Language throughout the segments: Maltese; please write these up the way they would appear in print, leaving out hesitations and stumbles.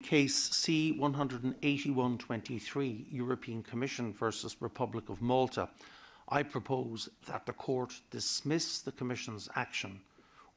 Case C-181-23, European Commission versus Republic of Malta, I propose that the court dismiss the Commission's action,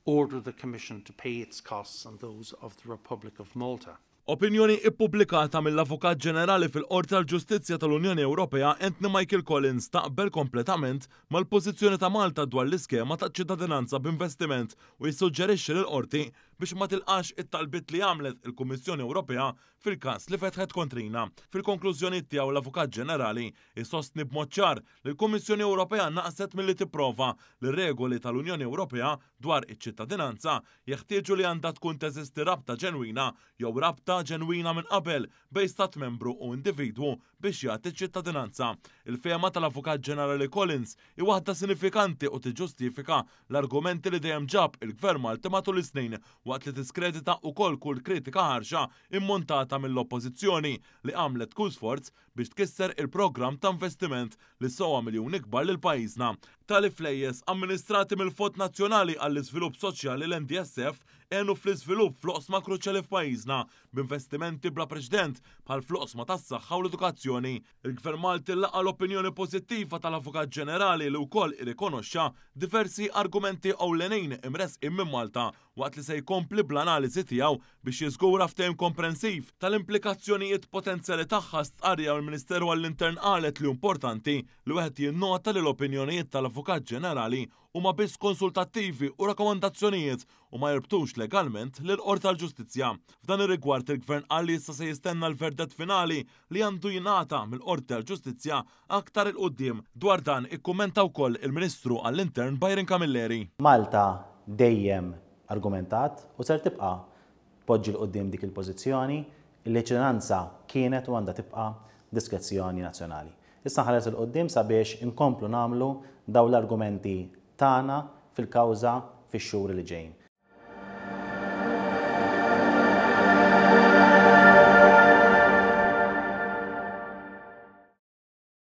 order the Commission to pay its costs and those of the Republic of Malta. Opinjoni ippubblikata mill-Avukat Ġenerali fil-Qorti tal-Ġustizzja tal-Unjoni Ewropea Anthony Michael Collins taqbel kompletament mal-pożizzjoni ta' Malta dwar l-iskema ta' ċittadinanza b'investiment u jissuġġerixxi lill-Qorti biex ma tilqax it-talbiet li għamlet il-Kummissjoni Ewropea fil-każ li fetħet kontrina. Fil-konklużjonijiet tiegħu l-Avukat Ġenerali jsostni b'mod ċar li l-Kummissjoni Ewropea naqset milli tipprova li r-regoli tal-Unjoni Ewropea dwar iċ-ċittadinanza jeħtieġu li għandha tkun teżisti rabta ġenwina jew rabta ġenwina minn qabel bejn Stat Membru u individwu biex jagħti ċ-ċittadinanza. Il-fehma tal-Avukat Ġenerali Collins hi waħda sinifikanti u tiġġustifika l-argumenti li dejjem ġab il-Gvern Malti matul is-snin waqt li tiskredita wkoll kull kritika ħarxa immuntata mill-Oppożizzjoni li għamlet kull sforz biex tkisser il-programm ta' investiment li sewa miljuni kbar lil pajjiżna. Tali flejjes, amministrati mill-Fond Nazzjonali għall-Iżvilupp Soċjali, l-NDSF, għenu fl-iżvilupp fl-oqsma kruċjali f'pajjiżna, b'investimenti bla preċedent bħal fl-oqsma tas-saħħa u l-edukazzjoni. Il-Gvern Malti laqa' l-opinjoni pożittiva tal-Avukat Ġenerali li wkoll irrikonoxxa diversi argumenti ewlenin imressqin minn Malta waqt li se jkompli bl-analiżi tiegħu biex jiżgura ftehim komprensiv tal-implikazzjonijiet potenzjali tagħha. Stqarrija mill-Ministeru għall-Intern qalet li hu importanti li wieħed jinnota li l-opinjonijiet tal-Avukat Ġenerali huma biss konsultattivi u rakkomandazzjonijiet u ma jirbtux legalment lill-Qorti tal-Ġustizzja. F'dan ir-rigward il-Gvern qal li issa se jistenna l-verdett finali li għandu jingħata mill-Qorti tal-Ġustizzja aktar 'il quddiem. Dwar dan ikkummenta wkoll il-Ministru għall-Intern Byron Camilleri. Malta dejjem argumentat u ser tibqa' tpoġġi 'l quddiem dik il-pożizzjoni li ċ-ċittadinanza kienet u għandha tibqa' diskrezzjoni nazzjonali. Issa nħares 'il quddiem sabiex inkomplu nagħmlu dawn l-argumenti tagħna fil-kawża fix-xhur li ġejjin.